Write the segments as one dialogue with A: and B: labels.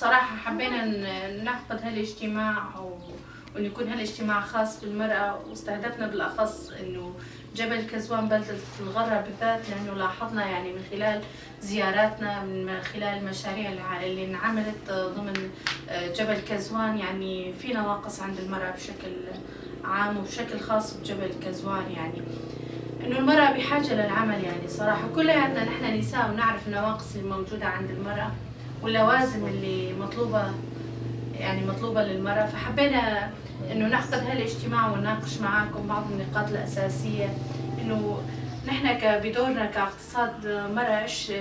A: صراحة حبينا نعقد هالاجتماع وإنه يكون هالاجتماع خاص بالمرأة، واستهدفنا بالأخص إنه جبل كزوان بلدة الغرة بالذات، لأنه لاحظنا يعني من خلال زياراتنا، من خلال المشاريع اللي انعملت ضمن جبل كزوان، يعني في نواقص عند المرأة بشكل عام وبشكل خاص بجبل كزوان. يعني إنه المرأة بحاجة للعمل، يعني صراحة كلياتنا نحن نساء ونعرف النواقص الموجودة عند المرأة واللوازم اللي مطلوبة، يعني مطلوبة للمرأة. فحبينا إنه نعقد هالاجتماع ونناقش معاكم بعض النقاط الأساسية، إنه نحن بدورنا كاقتصاد مرأة إيش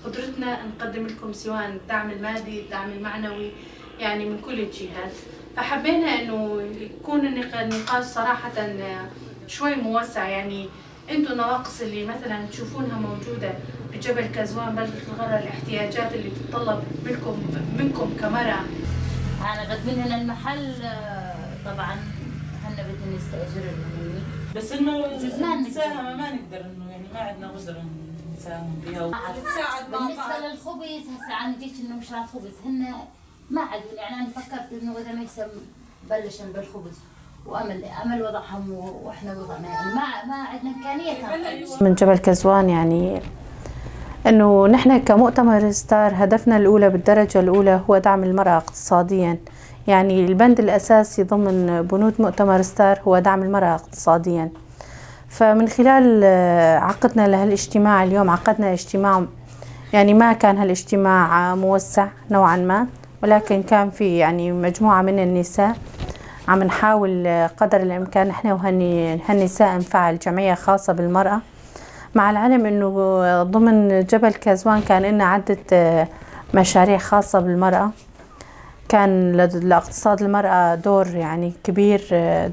A: قدرتنا نقدم لكم، سواء الدعم المادي، الدعم المعنوي، يعني من كل الجهات. فحبينا إنه يكون النقاش صراحة شوي موسع، يعني انتم النواقص اللي مثلا تشوفونها موجودة بجبل كزوان بلدة الغرة، الاحتياجات اللي تتطلب منكم كمرأة.
B: أنا قد من هنا المحل طبعا هن بدهم يستأجروا مني،
C: بس إنه مساهمة ما نقدر، إنه يعني ما عندنا قدرة نساهم فيها.
B: نتساعد مع بعض. بالنسبة للخبز هسه أنا جيت إنه مشان خبز هن ما عندهم، يعني أنا فكرت إنه إذا ما يسم بلشن بالخبز، وأمل أمل وضعهم وإحنا وضعنا، يعني ما عندنا إمكانية.
A: من جبل كزوان يعني إنه نحن كمؤتمر ستار هدفنا الأولى بالدرجة الأولى هو دعم المرأة اقتصادياً. يعني البند الأساسي ضمن بنود مؤتمر ستار هو دعم المرأة اقتصادياً. فمن خلال عقدنا لهالاجتماع اليوم، عقدنا اجتماع يعني ما كان هالاجتماع موسع نوعاً ما، ولكن كان في يعني مجموعة من النساء عم نحاول قدر الإمكان نحن وهالنساء نفعل جمعية خاصة بالمرأة. مع العلم إنه ضمن جبل كزوان كان لنا عدة مشاريع خاصة بالمرأة، كان لاقتصاد المرأة دور يعني كبير،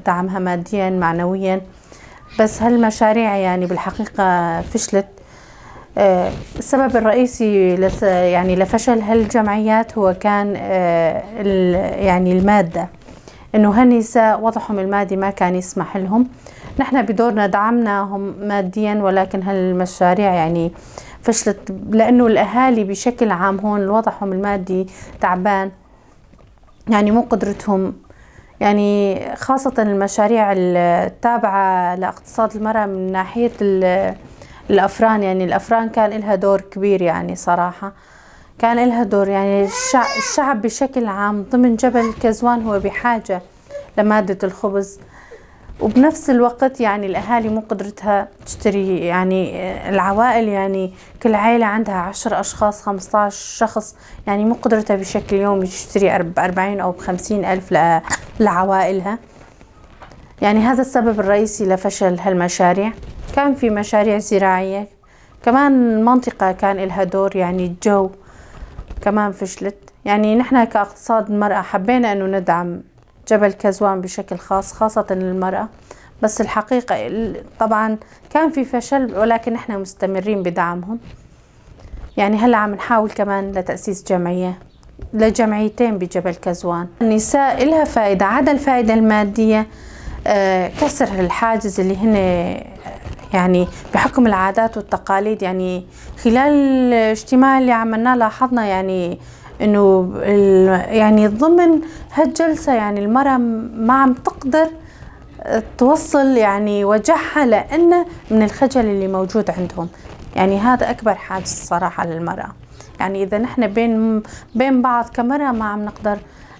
A: دعمها ماديا معنويا، بس هالمشاريع يعني بالحقيقة فشلت. السبب الرئيسي يعني لفشل هالجمعيات هو كان يعني المادة، إنه هالنساء وضعهم المادي ما كان يسمح لهم. نحن بدورنا دعمناهم ماديا، ولكن هالمشاريع يعني فشلت لأنه الأهالي بشكل عام هون وضعهم المادي تعبان، يعني مو قدرتهم، يعني خاصة المشاريع التابعة لاقتصاد المرأة من ناحية الأفران. يعني الأفران كان لها دور كبير، يعني صراحة كان لها دور. يعني الشعب بشكل عام ضمن جبل كزوان هو بحاجة لمادة الخبز، وبنفس الوقت يعني الأهالي مو قدرتها تشتري. يعني العوائل يعني كل عائلة عندها 10 أشخاص 15 شخص، يعني مو قدرتها بشكل يومي تشتري ب40 أو ب50 ألف لعوائلها. يعني هذا السبب الرئيسي لفشل هالمشاريع. كان في مشاريع زراعية كمان، المنطقة كان لها دور، يعني الجو كمان فشلت. يعني نحن كاقتصاد المرأة حبينا أنه ندعم جبل كزوان بشكل خاص، خاصة للمرأة، بس الحقيقة طبعا كان في فشل، ولكن نحن مستمرين بدعمهم. يعني هلا عم نحاول كمان لتأسيس جمعية لجمعيتين بجبل كزوان. النساء إلها فائدة عدا الفائدة المادية، كسر الحاجز اللي هن يعني بحكم العادات والتقاليد. يعني خلال الاجتماع اللي عملناه لاحظنا يعني انه يعني ضمن هالجلسة يعني المرأة ما عم تقدر توصل يعني وجعها لأنه من الخجل اللي موجود عندهم. يعني هذا أكبر حاجز صراحة للمرأة. يعني إذا نحن بين بعض كمرأة ما عم نقدر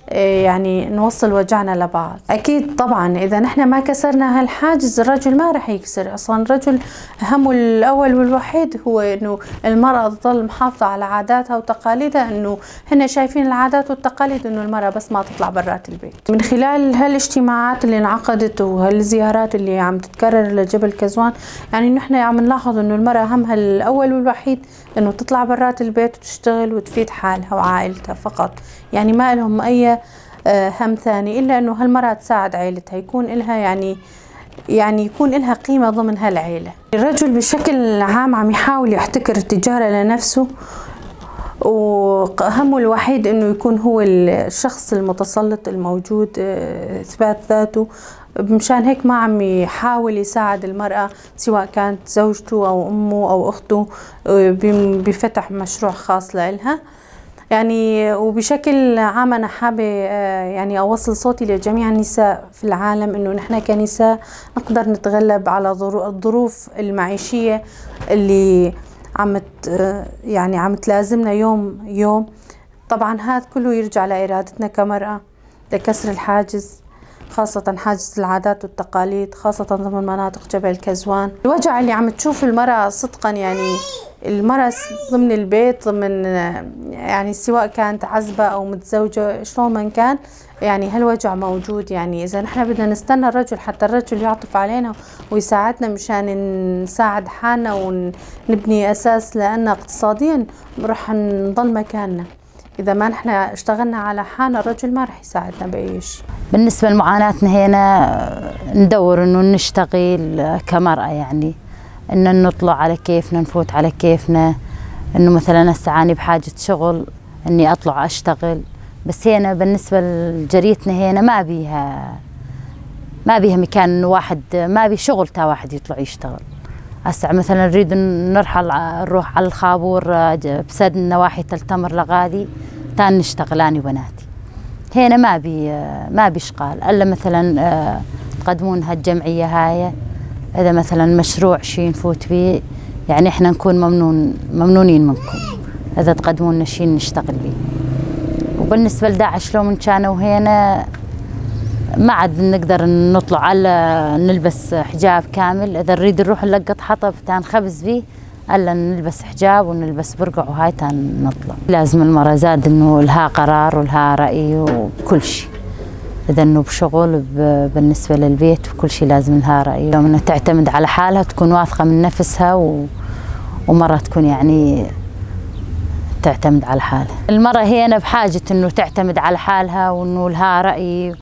A: يعني نوصل وجعنا لبعض. أكيد طبعا إذا نحن ما كسرنا هالحاجز الرجل ما رح يكسر. أصلا الرجل همه الأول والوحيد هو إنه المرأة تظل محافظة على عاداتها وتقاليدها، إنه هن شايفين العادات والتقاليد إنه المرأة بس ما تطلع برات البيت. من خلال هالاجتماعات اللي انعقدت وهالزيارات اللي عم تتكرر لجبل كزوان، يعني نحن عم نلاحظ إنه المرأة همها الأول والوحيد إنه تطلع برات البيت وتشتغل وتفيد حالها وعائلتها فقط. يعني ما لهم أي هم ثاني إلا إنه هالمرأة تساعد عائلتها، يكون إلها يعني يكون إلها قيمة ضمن هالعيلة. الرجل بشكل عام عم يحاول يحتكر التجارة لنفسه، وهمه الوحيد إنه يكون هو الشخص المتسلط الموجود، إثبات ذاته. مشان هيك ما عم يحاول يساعد المرأة سواء كانت زوجته أو أمه أو أخته بفتح مشروع خاص لإلها. يعني وبشكل عام أنا حابة يعني أوصل صوتي لجميع النساء في العالم إنه نحن كنساء نقدر نتغلب على الظروف المعيشية اللي يعني عم تلازمنا يوم يوم. طبعا هذا كله يرجع لإرادتنا كمرأة لكسر الحاجز، خاصة حاجز العادات والتقاليد، خاصة ضمن مناطق جبل كزوان. الوجع اللي عم تشوف المرأة صدقا، يعني المرأة ضمن البيت، ضمن يعني سواء كانت عزبة أو متزوجة، شلون ما كان، يعني هالوجع موجود. يعني إذا نحن بدنا نستنى الرجل حتى الرجل يعطف علينا ويساعدنا مشان نساعد حالنا ونبني أساس لأن اقتصاديا رح نضل مكاننا. إذا ما نحن اشتغلنا على حالنا الرجل ما رح يساعدنا بأي شيء.
B: بالنسبة لمعاناتنا هنا ندور إنه نشتغل كمرأة، يعني إن نطلع على كيفنا، نفوت على كيفنا، إنه مثلا هسه أنا بحاجة شغل إني أطلع أشتغل، بس هنا بالنسبة لجريتنا هنا ما بيها مكان إنه واحد ما بي شغل تا واحد يطلع يشتغل. هسه مثلا نريد نرحل نروح على الخابور بسد النواحي تلتمر لغادي تان نشتغل أنا وبناتي. هنا ما بي شغال إلا مثلا تقدمون هالجمعية هاي، إذا مثلا مشروع شي نفوت بيه، يعني إحنا نكون ممنونين منكم إذا تقدمون لنا شي نشتغل بيه. وبالنسبة لداعش لو من كانوا هنا ما عاد نقدر نطلع على نلبس حجاب كامل، إذا نريد نروح نلقط حطب تان خبز بيه ألا نلبس حجاب ونلبس برقع وهاي تان نطلع. لازم المرأة زاد إنه لها قرار ولها رأي وكل شيء، إذا إنه بشغل بالنسبة للبيت وكل شيء لازم لها رأي، يوم إنها تعتمد على حالها تكون واثقة من نفسها ومرة تكون يعني تعتمد على حالها. المرأة هنا بحاجة إنه تعتمد على حالها وإنه لها رأي.